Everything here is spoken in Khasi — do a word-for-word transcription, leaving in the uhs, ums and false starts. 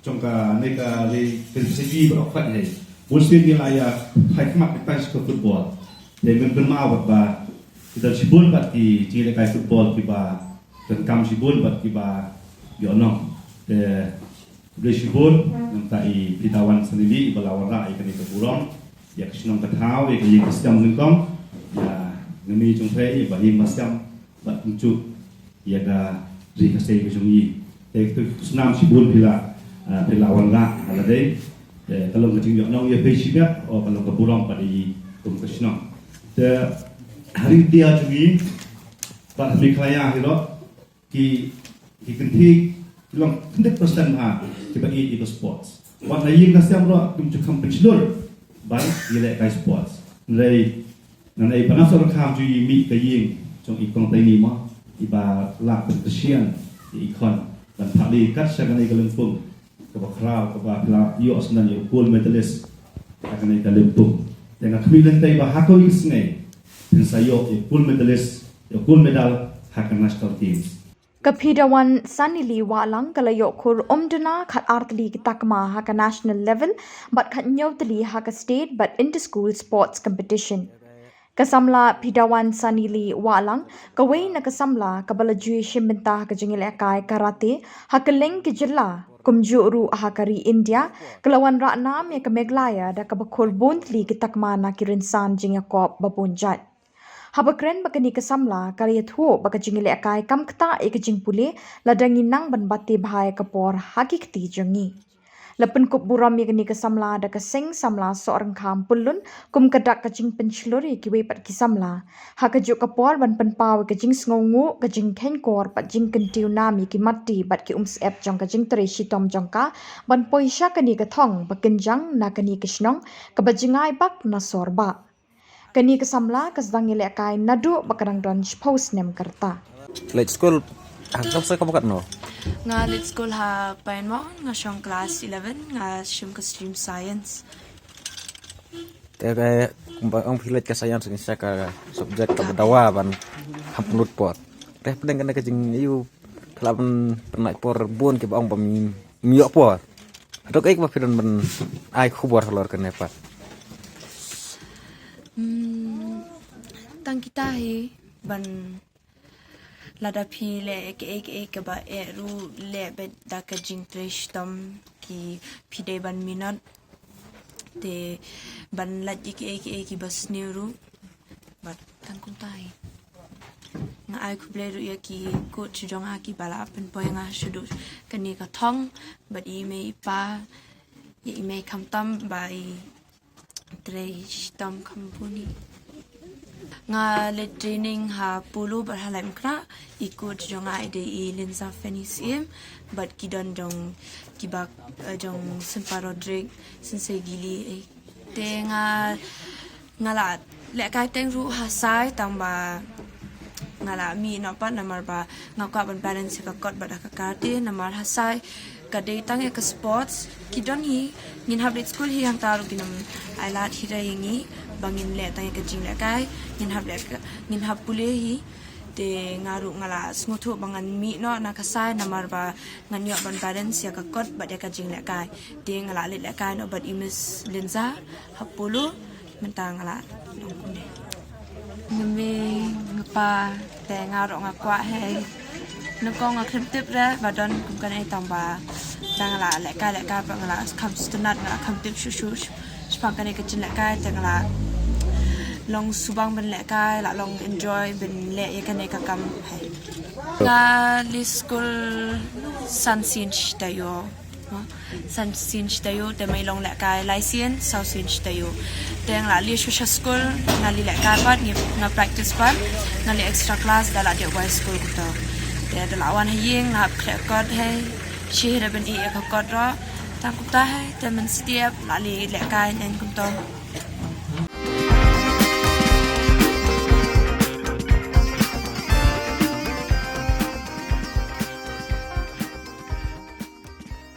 Jong kane ka ri ka ri ba khot hei. Bun sien ki la ïa phai khmat ki tang sha ka football. Te men pynmau bad ba ki don shibun bad ki jingïalehkai football kiba donkam shibun bad kiba ïohnong. Te khublei shibun nangta i Phi Dawan Sanili iba la wanrah ïa kane ka burom ïa ka shnong ka thaw ïa ka ïing ka sem nyngkong ïa ngi jong phi iba ïing ba sem bad kumjuh ïa ka ri ka sei ka jong ngi. Te ka snam shibun phi la, ah, phi la wanrah ha lade. Te ka long ka jingïohnong ïa phi shibit, o ka long ka burom pat ïa ngi kum ka shnong. Te ha ri India jong ngi bad ha Meghalaya hi ruh ki, ki kynthei ki long hundred percent ha kiba ïeit ïa ka sports. Wat na ïing na sem ruh kim ju kham pynshlur ban ïalehkai sports. Hynrei ngan ai ba na sor kham ju ïa mih ka ïing jong i Kong Taini mo iba lah ban kyrshan ïa i khon ban phah leh kat sha kane ka lympung kaba khraw kaba phi la ïoh snem ïa u gold medalist ha kane ka lympung. Te nga khmih lynti ba ha kawei ka sngi phin sa ïoh ïa u gold medalist ïa u gold medal ha ka National Games. Ka Phi Dawan Sanili Wahlang ka la ïoh khur ym duna khat ar tylli ki takma ha ka national level bad khat hynñiew tylli ha ka state bad inter school sports competition. Ka samla Phi Dawan Sanili Wahlang kawei na ka samla kaba la ju ïashim bynta ha ka jingïalehkai karate ha kylleng ki jylla kumjuh ruh ha ka ri India ka la wanrah nam ïa ka Meghalaya da kaba khur bun tylli ki takma na ki rynsan jingïakop ba bun jait. Haba kren bad kane ka samla ka la ïathuh ba ka jingïalehkai kam ktah ïa ka jingpule lada ngi nang ban bate bha ïa ka por ha ki kti jong ngi. La pynkup burom ïa kane ka samla da ka seng samla Sohryngkham Pyllun kum ka dak ka jingpynshlur ïa kiwei pat ki samla ha kajuh ka por ban pynpaw ïa ka jingsngewnguh ka jingkheiñkor bad jingkyntiew nam ïa ki matti bad ki umsyep jong ka jingtrei shitom jong ka ban poi sha kane ka thong ba kynjang na kane ka shnong kaba jngai bak na sor bah. Kane ka samla ka sdang ïalehkai naduh ba ka dang don shiphew snem ka rta. Leit skul ha ka sdang ka bok katno? Nga leit skul ha Pine Mount, nga shong klas eleven, nga shim ka stream science. Te ka kumba ong phi leit ka science ni sa ka subject kaba dawa ban kham pynlut por. Te pdeng kane ka jing ïa u phi lah ban pynlait por bun kiba ong ba mi mi ïoh por. Hato kaei kaba phi don ban ai khubor halor kane pat? Hmm, tang kita hi ban lada phi leh kaei kaei kaba eh ruh leh beit da ka jingtrei shitom ki phi dei ban minot. Te ban lait ïa kaei kaei kiba sniew ruh. Bad tang kumta hi. Nga ai khublei ruh ïa ki coach jong nga kiba la pynpoi nga shaduh kane ka thong bad i mei i pa, ïa i mei khamtam ba i trei shitom kham bun hi. Nga leit training ha Polo bad ha Laitumkhrah, i coach jong nga i dei i Linza Fanny Syiem bad ki don jong kiba, eh, jong Sympa Rodrick, Sensei Gili, eh. Te nga, nga la lehkai teng ruh ha Sai tang ba nga la mih noh pat namar ba nga kwah ban balance ïa ka kot bad ka karate namar ha Sai ka dei tang ïa ka sports ki don hi, ngin hap leit skul hi hangta ruh kin ym ai lad hi re ïa ngi ba ngin leh tang ïa ka jinglehkai, ngin hap leh ka, ngin hap pule hi. Te nga ruh nga la sngewthuh ba ngan mih noh na ka Sai namar ba ngan ïoh ban balance ïa ka kot bad ïa ka jinglehkai. Te nga la leit lehkai noh bad i Miss Linza ha Polo. Mynta nga la long kumne. Nga mei nga pa te nga ruh nga kwah hi. Nyngkong nga khlem tip re ba don kum kane tang ba tang nga la lehkai lehkai ba nga la kham sngewtynnat, nga la kham tip shuh shuh shaphang kane ka jinglehkai te nga la long subang ban lehkai, la long enjoy ban leh ïa kane ka kam hi. Nga leit skul san sien shi taïew. San sien shi taïew te ma i long lehkai lai sien saw sien shi taïew. Te nga la leit shuh sha skul, nga leit lehkai pat, nga practice pat, nga leit extra class da la dep wai skul kumto. Te da la wan ha ïing nga hap khleh kot hi, shi hi da ban ïeh ïa ka kot ruh. Tang kumta hi te mynstep la leit lehkai neng kumto.